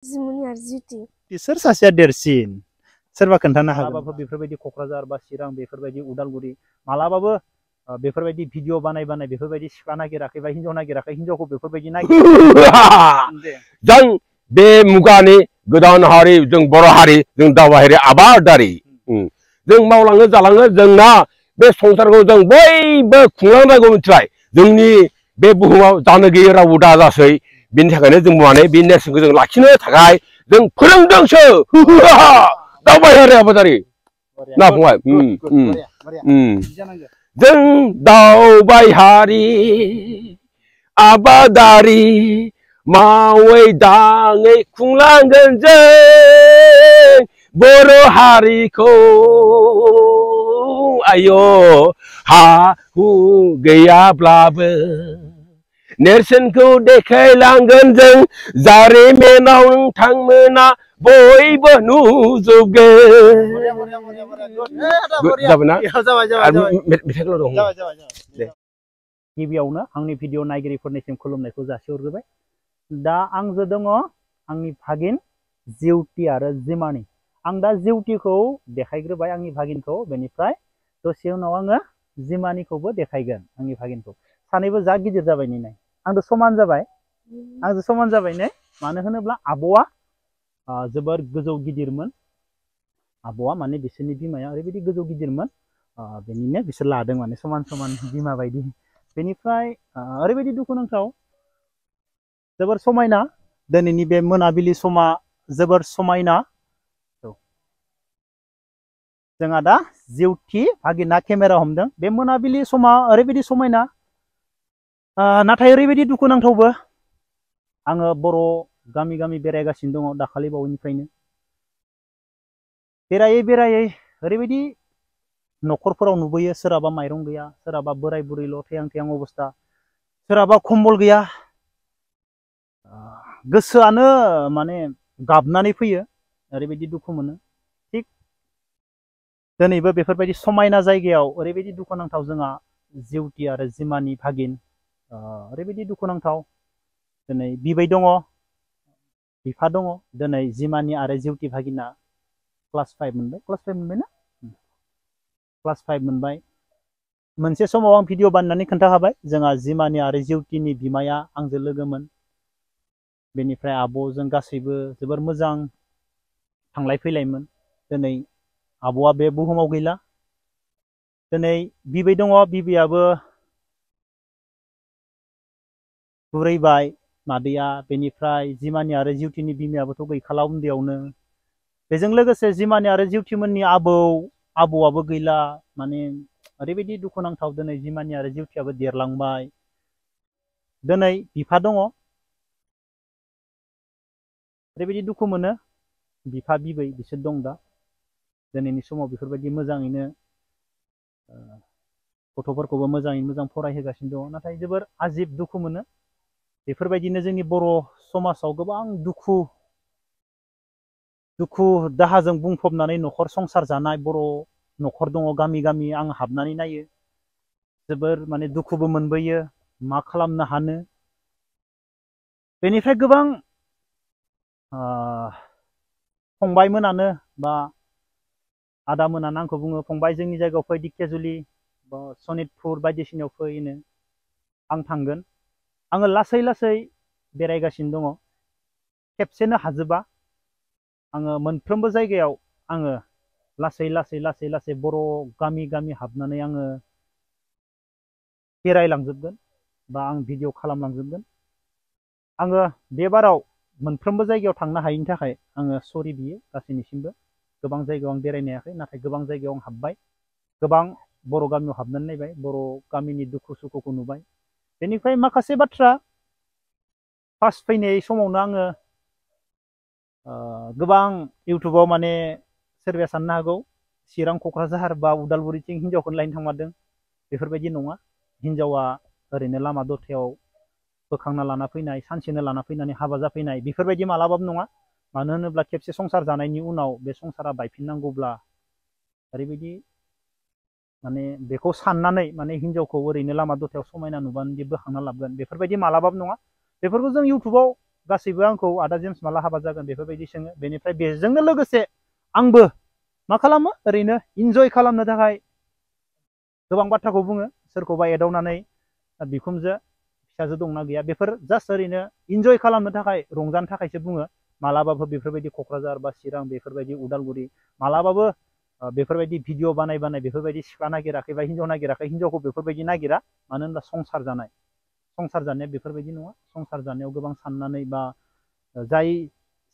Jemoni Arw Jeuty. सोर सासेया देरसिन सोरबा खोन्थानो हागोन मालाबाबो बेफोरबायदि क'क्राझार बा चिरां बेफोरबायदि उदालगुरि मालाबाबो बेफोरबायदि भिडिअ बानाय बेफोरबायदि सिख्ला नागिराखै बा हिन्जाव नागिराखै हिन्जावखौ बेफोरबायदि नागिराखै जों बे मुगानि गोदान हारि जों बर' हारि जों दावबायारि आबादारि जों मावलाङो जालाङो जोंना बे संसारखौ जों बयबो खुंलांनांगौ मिथिबाय जोंनि बे बुहुमाव जानो गैयै रावबो दाजासै बेनि थाखायनो जों माने बे नेरसोनखौ जों लाखिनो थाखाय जों फोरोंदोंसो दावबायारि आबादारि ना फंबाय जों दावबायारि आबादारि मावै दाङै खुंलांगोन जों बर' हारिखौ आयो हा हु गैयाब्लाबो नेरसोनखौ देखायलांगोन जों जारिमिनाव नोंथांमोना बयबो नुजोबगोन गिबियावनो आंनि भिडिअ नायगिरिफोरनिसिम खुलुमनायखौ जासिहरग्रोबाय दा आंजों दङ आंनि भागिन जेउटी आरो जेमानि आं दा जेउटीखौ देखायग्रोबाय आंनि भागिनखौ बेनिफ्राय दसे उनाव आङो जेमानिखौबो देखायगोन आंनि भागिनखौ सानैबो जा गिदिर जाबाय नै आंजों समान जाबाय ने मानो होनोब्ला आब'आ जोबोर गोजौ गिदिरमोन आब'आ माने बिसोरनि बिमाया ओरैबायदि गोजौ गिदिरमोन बेनिनो बिसोर लादों माने समान समान बिमा बायदि बेनिफ्राय ओरैबायदि दुखुनांथाव जोबोर समायना दिनैनि बे मोनाबिलि समा जोबोर समायना जोंहा दा जेउटी भागिना केमेरा हमदों बे मोनाबिलि समा ओरैबायदि समायना नाथाय ओरैबायदि दुखुनांथावबो आङो बर' गामि गामि बेरायगासिनो दङ दाखालि बावैनिफ्रायनो बेरायै ओरैबायदि न'खरफोराव नुबोयो सोरहाबा माइरं गैया सोरहाबा बोराय बुरैल' थैहां थैहां अबस्था सोरहाबा खम्बल गैया गोसोआनो माने गाबनानै फैयो ओरैबायदि दुखु मोनो थिग दिनैबो बेफोरबायदि समायना जायगायाव ओरैबायदि दुखुनांथाव जोंहा जेउटी आरो जेमानि भागिन ओरैबायदि दुखुनांथाव दिनै बिबै दङ बिफा दङ दिनै जेमानि आरो जेउटी भागिना क्लास 5 मोनबाय ना क्लास 5 मोनबाय मोनसे समाव आं भिडिअ बानायनानै खोन्थाखाबाय जोंहा जेमानि आरो जेउटीनि बिमाया आंजों लोगोमोन बेनिफ्राय आब'जों गासैबो जोबोर मोजां थांलाय फैलायमोन दिनै आब'आ बे बुहुमाव गैला दिनै बिबै दङ बिबैयाबो बुरैबाय मादैया बेनिफ्राय जेमानि आरो जेउटीनि बिमायाबोथ' गैखाला उन्दैयावनो बेजों लोगोसे जेमानि आरो जेउटीमोननि आबौआबो गैला माने ओरैबायदि दुखुनांथाव दिनै जेमानि आरो जेउटीयाबो देरलांबाय दिनै बिफा दङ ओरैबायदि दुखु मोनो बिफा बिबै बिसोर दं दा दिनैनि समाव बेफोरबायदि मोजाङैनो गथ'फोरखौबो मोजाङैनो मोजां फरायहोगासिनो दङ नाथाय जोबोर आजिब दुखु मोनो बेफोरबायदिनो जोंनि बर' समाजाव गोबां दुखु दाहाजों बुंफबनानै न'खर संसार जानाय बर' न'खर दङ गामि गामि आं हाबनानै नायो जोबोर माने दुखुबो मोनबोयो मा खालामनो हानो बेनिफ्राय गोबां फंबायमोनानो बा आदामोनानो आंखौ बुङो फंबाय जोंनि जायगायाव फै दिकेजुलि बा सनितपुर बायदिसिनायाव फैनो आं थांगोन आङो लासै लासै बेरायगासिनो दङ खेबसेनो हाजोबा आङो मोनफ्रोमबो जायगायाव आङो लासै लासै बर' गामि गामि हाबनानै आङो बेरायलांजोबगोन बा आं भिडिअ खालामलांजोबगोन आङो बे बाराव मोनफ्रोमबो जायगायाव थांनो हायैनि थाखाय आङो सरि बियो गासैनिसिमबो गोबां जायगायाव आं बेरायनो हायाखै नाथाय गोबां जायगायाव आं हाबबाय गोबां बर' गामियाव हाबनानै नायबाय बर' गामिनि दुखु सुखुखौ नुबाय बेनिफ्राय माखासे बाथ्रा फार्स्ट फैनाय समावनो आङो गोबां इउटुबाव माने सोरबाया साननो हागौ चिरां क'क्राझार बा उदालगुरिथिं हिन्जावखौनो लायनो थांमारदों बेफोरबायदि नङा हिन्जावा ओरैनो लामा दथायाव बोखांना लाना फैनाय सानसेनो लाना फैनानै हाबा जाफैनाय बेफोरबायदि मालाबाबो नङा मानो होनोब्ला खेबसे संसार जानायनि उनाव बे संसारा बायफिननांगौब्ला ओरैबायदि माने बेखौ साननानै माने हिन्जावखौ ओरैनो लामा दथायाव समायना नुबानो बोखांना लाबोगोन बेफोरबायदि मालाबाबो नङा बेफोरखौ जों इउटुबाव गासैबो आंखौ आदा जेम्स माला हाबा जागोन बेफोरबायदि सोङो बेनिफ्राय बेजोंनो लोगोसे आंबो मा खालामो ओरैनो इन्जय खालामनो थाखाय गोबां बाथ्राखौ बुङो सोरखौबा एदावनानै बिखुमजो फिसाजो दंना गैया बेफोर जास्ट ओरैनो इन्जय खालामनो थाखाय रंजानो थाखायसो बुङो मालाबाबो बेफोरबायदि क'क्राझार बा चिरां बेफोरबायदि उदालगुरि मालाबाबो बेफोरबायदि भिडिअ बानाय बेफोरबायदि सिख्ला नागिराखै बा हिन्जाव नागिराखै हिन्जावखौ बेफोरबायदि नागिरा मानो होनब्ला संसार जानाया बेफोरबायदि नङा संसार जानायाव गोबां साननानै बा जाय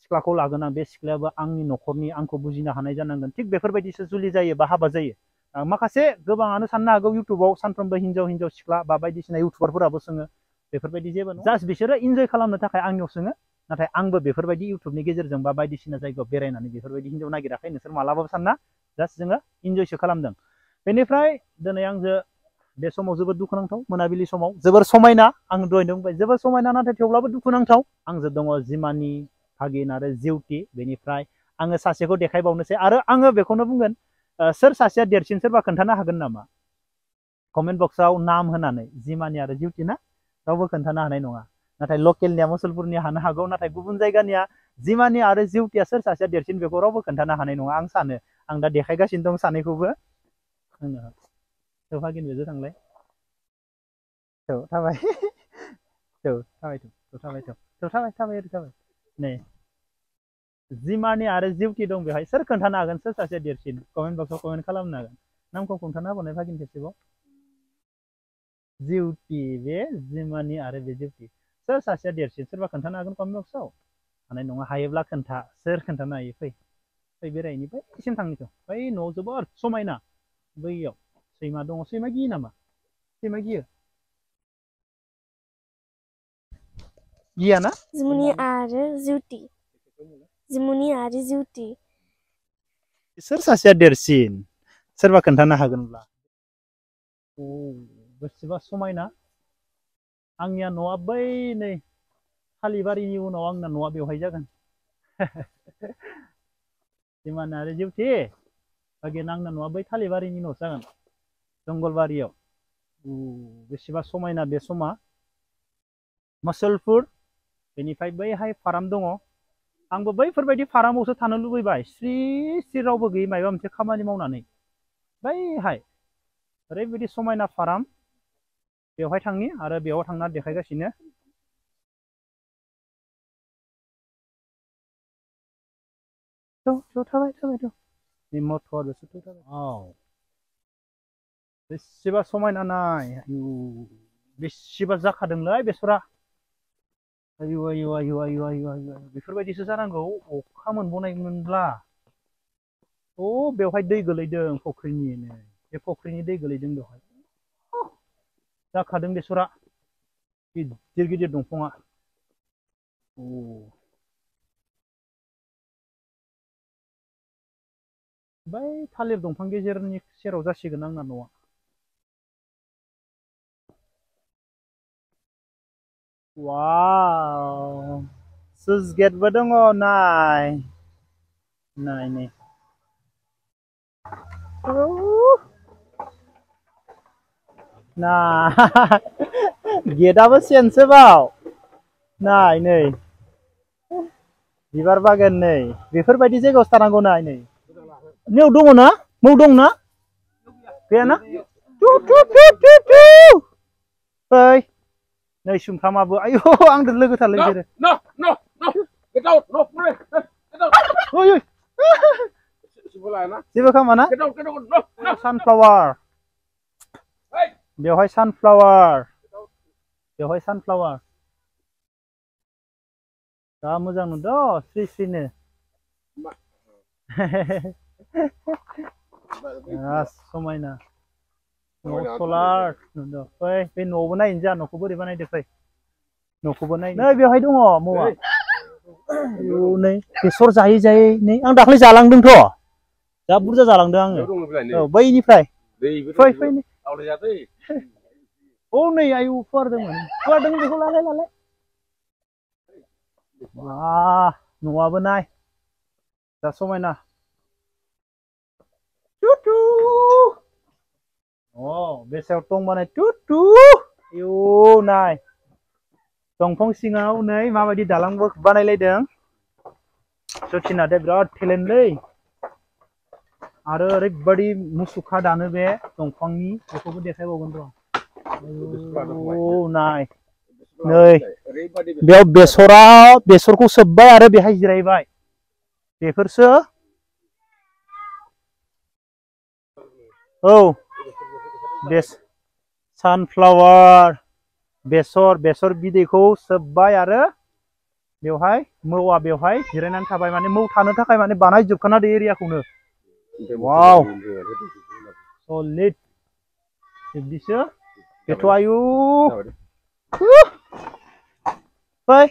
सिख्लाखौ लागोन आं बे सिख्लायाबो आंनि न'खरनि आंखौ बुजिनो हानाय जानांगोन थिग बेफोरबायदिसो जुलि जायो बा हाबा जायो माखासे गोबाङानो साननो हागौ इउटुबाव सानफ्रोमबो हिन्जाव सिख्ला बा बायदिसिना इउटुबारफोराबो सोङो बेफोरबायदि जेबो नङा जास्ट बिसोरो इन्जय खालामनो थाखाय आंनियाव सोङो नाथाय आंबो बेफोरबायदि इउटुबनि गेजेरजों बा बायदिसिना जायगायाव बेरायनानै बेफोरबायदि हिन्जाव नागिराखै नोंसोर मालाबाबो सानना जास्ट जोङो इन्जयसो खालामदों बेनिफ्राय दिनै आंजो बे समाव जोबोद दुखुनांथाव मोनाबिलि समाव जोबोर समायना आं दहायनो बुंबाय जोबोर समायना नाथाय थेवब्लाबो दुखुनांथाव आंजों दङ जिमानि भागिन आरो जिउथि बेनिफ्राय आङो सासेखौ देखायबावनोसै आरो आङो बेखौनो बुंगोन सोर सासेया देरसिन सोरबा खोन्थानो हागोन नामा कमेन्ट बक्सआव नाम होनानै जिमानि आरो जिउथि ना रावबो खोन्थानो हानाय नङा नाथाय लकेलनिया मुसलपुरनि हानो हागौ नाथाय गुबुन जायगानिया जिमानि आरो जिउथिया सोर सासेया देरसिन बेखौ रावबो खोन्थानो हानाय नङा आं सानो आं दा देखायगासिनो दं सानैखौबो भागिन बेजों थांलाय थाबाय थाबाय नै जिमानि आरो जिउथि दं बेवहाय सोर खोन्थानो हागोन सोर सासेया देरसिन कमेन्ट बक्सआव कमेन्ट खालामनो हागोन नामखौ खोन्थाना होबावनाय भागिन खेबसेबाव जिउथि बे जिमानि आरो बे जिउथि सोर सासेया देरसिन सोरबा खोन्थानो हागोन कमेन्ट बक्सआव हानाय नङा हायोब्ला खोन्था सोर खोन्थानो हायो फै बेरायनि बैसिम थांनिथ' बै न'आव जोबोद समायना बैयाव सैमा दङ सैमा गियो नामा सैमा गियो गियाना Jemoni Arw Jeuty सोर सासेया देरसिन सोरबा खोन्थानो हागोनब्ला बेसेबा समायना आंनिया न'आ बै नै थालिबारिनि उनाव आंना न'आ बेवहाय जागोन जिमानि आरो जिउथि भागिन आंना न'आ बै थालिबारिनि न'सो जागोन जंगलबारियाव बेसेबा समायना बे समा मुसलपुर बेनिफ्राय बैहाय फार्म दङ आंबो बैफोरबायदि फार्मावसो थानो लुबैबाय स्रि रावबो गैयै माबा मोनसे खामानि मावनानै बैहाय ओरैबायदि समायना फार्म बेवहाय थांनि आरो बेयाव थांना देखायगासिनो थाबाय बेसेबा समायना नाय बेसेबा जाखादोंलै बेसरा बेफोरबायदिसो जानांगौ अखा मोनबावनायमोनब्ला बेवहाय दै गोलैदों फख्रिनि बे फख्रिनि दै गोलैदों बेवहाय जाखादों बेसरा गिदिर गिदिर दंफाङा बै थालिर दंफां गेजेरनि सेराव जासिगोन आंना न'आ वाव सुइस गेटबो दङ नाय नै ना गेटआबो सेनसो बाव नाय नै बिबार बागान नै बेफोरबायदि जायगायावसो थानांगौ नाय नै नैयाव दङ ना मौ दं ना गैयाना फै नै सुमफ्रामाबो आयौ आंजों लोगोथारलै बिसोरो जेबो खालामा ना सानफ्लावार बेवहाय सानफ्लावार दा मोजां नुदों स्रि स्रिनो समायना सलार नुदों फै बे न'आवबो नायनो जा न'खौ बोरै बानायदो फै न'खौबो नायनो नै बेवहाय दङ मौआ नै बेसर जायै नै आं दाख्लै जालांदोंथ' जा बुरजा जालांदों आङो बैनिफ्राय फै नै आयु फुवारदोंमोन बेखौ लालाय न'आबो नाय जा समायना बेसायाव दं बानाय आयु नाय दंफां सिङाव नै माबायदि दालांबो बानायलायदों जतिनाथआ बिराद टेलेन्टलै आरो ओरैबायदि मुसुखा दानो बे दंफांनि बेखौबो देखायबावगोन र' नाय नै बेयाव बेसरखौ सोबबाय आरो बेहाय जिरायबाय बेफोरसो औ सानफ्लावार बेसर बिदैखौ सोबबाय आरो बेवहाय मौआ बेवहाय जिरायनानै थाबाय माने मौ थानो थाखाय माने बानायजोबखाना दे एरियाखौनो वाव सलिड बिब्दिसो बेथ' आयु फै